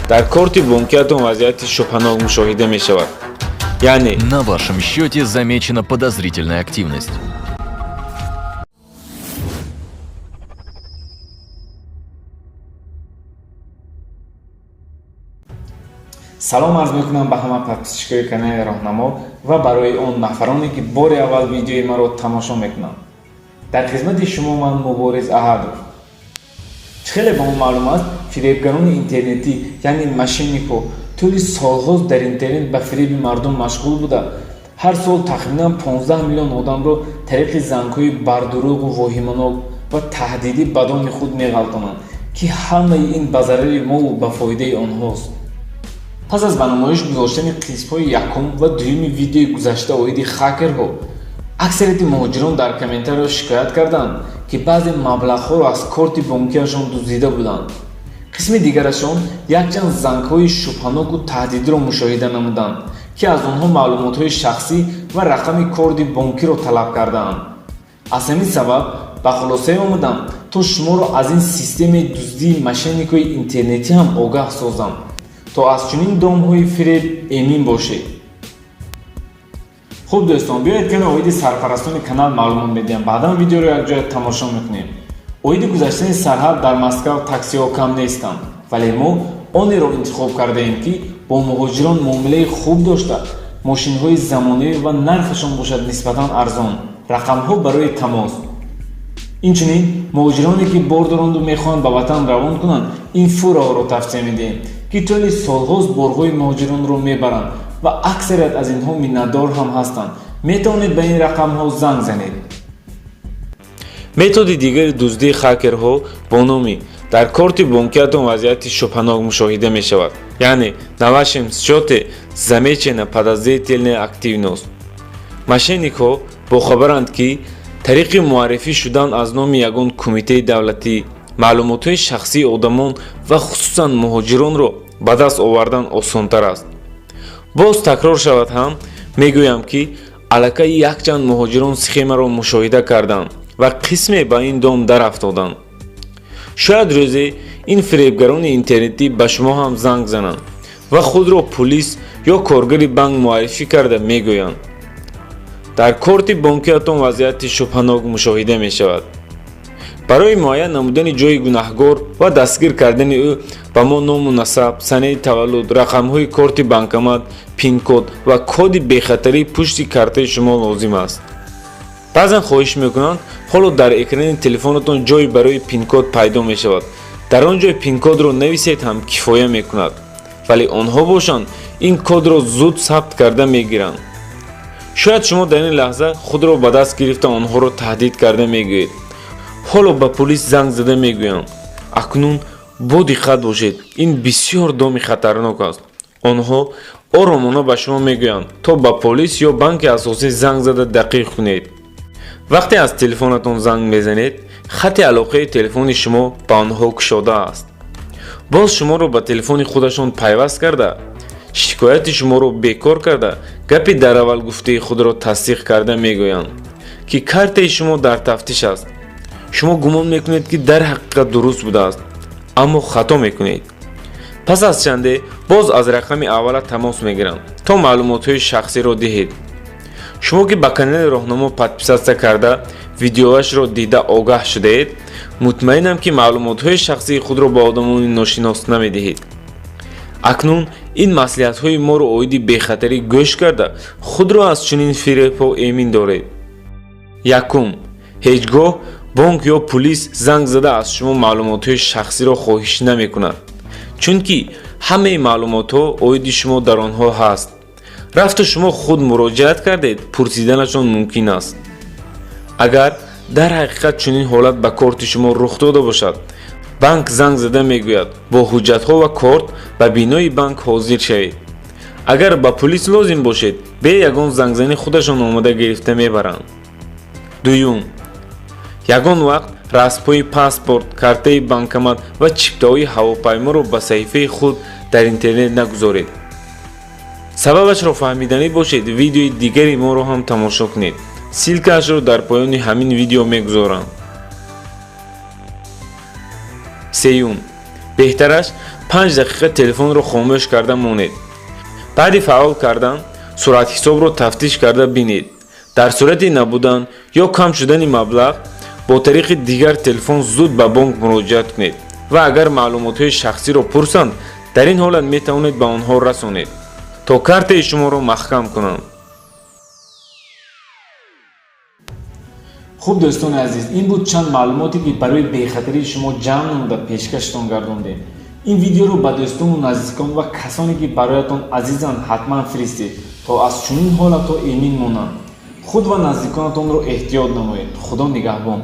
Дар корти бонкиатон вазъияти шубҳанок мушоҳида мешавад, яъне На вашем счете замечена подозрительная активность. Салом арз мекунам ба ҳама подписчикои канали Роҳнамо ва барои он нафароне, ки бори аввал видеои маро тамошо мекунанд. Дар хизмати шумо ман Мубориз Аҳадов. Чӣ хеле ба мо маълум аст, фиребгарони интернетӣ, яъне мошенникҳо, тӯли солҳо дар интернет ба фиреби мардум машғул буда, ҳар сол тахминан 15 миллион одамро тариқи зангҳои бардурӯғу воҳиманок ва таҳдидӣ ба доми худ меғалтонанд, ки ҳамаи ин ба зарари мову ба фоидаи онҳост. Пас аз ба намоиш гузоштани қисмҳои якум ва дуюми видеои гузашта оиди хакерҳо, аксарияти муҳоҷирон дар комментариҳо шикоят карданд, ки баъзе маблағҳоро аз корти бонкиашон дуздида буданд. Қисми дигарашон якчанд зангҳои шубҳаноку таҳдидиро мушоҳида намуданд, ки аз онҳо маълумотҳои шахсӣ ва рақами корти бонкиро талаб кардаанд. Аз ҳамин сабаб ба хулосае омадам, то шуморо аз ин системаи дуздии мошенникҳои интернетӣ ҳам огаҳ созам, то аз чунин домҳои фиреб эмин бошед. Хуб, дӯстон, биёед, каме оиди сарпарастони канал маълумот медиҳам, баъдан видеоро якҷоя тамошо мекунем. Оиди гузаштани сарҳад дар Москав таксиҳо кам нестанд, вале мо онеро интихоб кардаем, ки бо муҳоҷирон муомилаи хуб дошта, мошинҳои замонавӣ ва нархашон бошад нисбатан арзон. Рақамҳо барои тамос. Инчунин муҳоҷироне, ки бор доранду мехоҳанд ба ватан равон кунанд, ин фураҳоро тавсия медиҳем, ки тӯли солҳост борҳои муҳоҷиронро мебаранд ва аксарият аз инҳо миннатдор ҳам ҳастанд. Метавонед ба ин рақамҳо занг занед. Методи дигари дуздии хакерҳо бо номи «Дар корти бонкиатон вазъияти шубҳанок мушоҳида мешавад», яъне «На вашем счете замечена подозрительная активность». Мошенникҳо бохабаранд, ки тариқи муаррифӣ шудан аз номи ягон кумитаи давлатӣ маълумотҳои шахсии одамон ва хусусан муҳоҷиронро ба даст овардан осонтар аст. Боз такрор шавад ҳам, мегӯям, ки аллакай якчанд муҳоҷирон схемаро мушоҳида карданд ва қисме ба ин дом дарафтоданд. Шояд рӯзе ин фиребгарони интернетӣ ба шумо ҳам занг зананд ва худро пулис ё коргари банк муаррифӣ карда мегӯянд: «Дар корти бонкиатон вазъияти шубҳанок мушоҳида мешавад. Барои муайян намудани ҷойи гунаҳгор ва дастгир кардани ӯ ба мо ному насаб, санаи таваллуд, рақамҳои корти банкомат, пинкод ва коди бехатарии пушти картаи шумо лозим аст». Баъзан хоҳиш мекунанд, ҳоло дар экрани телефонатон ҷой барои пинкод пайдо мешавад, дар он ҷой пинкодро нависед ҳам кифоя мекунад. Вале онҳо бошанд, ин кодро зуд сабт карда мегиранд. Шояд шумо дар ин лаҳза худро ба даст гирифта, онҳоро таҳдид карда мегӯед: «Ҳоло ба пулис занг зада мегӯям». Акнун бо диққат бошед, ин бисёр доми хатарнок аст. Онҳо оромона ба шумо мегӯянд, то ба полис ё банки асосӣ занг зада дақиқ кунед. Вақте аз телефонатон занг мезанед, хати алоқаи телефони шумо ба онҳо кушода аст. Боз шуморо ба телефони худашон пайваст карда, шикояти шуморо бекор карда, гапи дар аввал гуфтаи худро тасдиқ карда мегӯянд, ки картаи шумо дар тафтиш аст. Шумо гумон мекунед, ки дар ҳақиқат дуруст будааст, аммо хато мекунед. Пас аз чанде боз аз рақами аввала тамос мегиранд, то маълумотҳои шахсиро диҳед. Шумо, ки ба канали Роҳнамо подписаться карда, видеоашро дида огаҳ шудаед, мутмаинам, ки маълумотҳои шахсии худро ба одамони ношинос намедиҳед. Акнун ин маслиҳатҳои моро оиди бехатарӣ гӯш карда, худро аз чунин фиребҳо эмин доред. Якум: ҳеҷ гоҳ бонк ё пулис занг зада аз шумо маълумотҳои шахсиро хоҳиш намекунад, чунки ҳамаи маълумотҳо оиди шумо дар онҳо ҳаст. Рафту шумо худ муроҷиат кардед, пурсиданашон мумкин аст. Агар дар ҳақиқат чунин ҳолат ба корти шумо рух дода бошад, банк занг зада мегӯяд: «Бо ҳуҷҷатҳо ва корт ба бинои банк ҳозир шавед». Агар ба пулис лозим бошед, бе ягон зангзанӣ худашон омода гирифта мебаранд. Дуюм: ягон вақт расмҳои паспорт, картаи банкомат ва чиптаҳои ҳавопайморо ба саҳифаи худ дар интернет нагузоред. Сабабашро фаҳмиданӣ бошед, видеои дигари моро ҳам тамошо кунед, ссылкаашро дар поёни ҳамин видео мегузорам. Сеюм: беҳтараш 5 дақиқа телефонро хомӯш карда монед. Баъди фаъол кардан суратҳисобро тафтиш карда бинед. Дар сурати набудан ё кам шудани маблағ бо тариқи дигар телефон зуд ба бонк муроҷиат кунед ва агар маълумотҳои шахсиро пурсанд, дар ин ҳолат метавонед ба онҳо расонед, то картаи шуморо маҳкам кунанд. Хуб, дӯстони азиз, ин буд чанд маълумоте, ки барои бехатарии шумо ҷамъ намуда пешкаштон гардондем. Ин видеоро ба дӯстону наздикон ва касоне, ки бароятон азизанд, ҳатман фиристед, то аз чунин ҳолатҳо эмин монанд. Худ ва наздиконатонро эҳтиёт намоед. Худо нигаҳбон.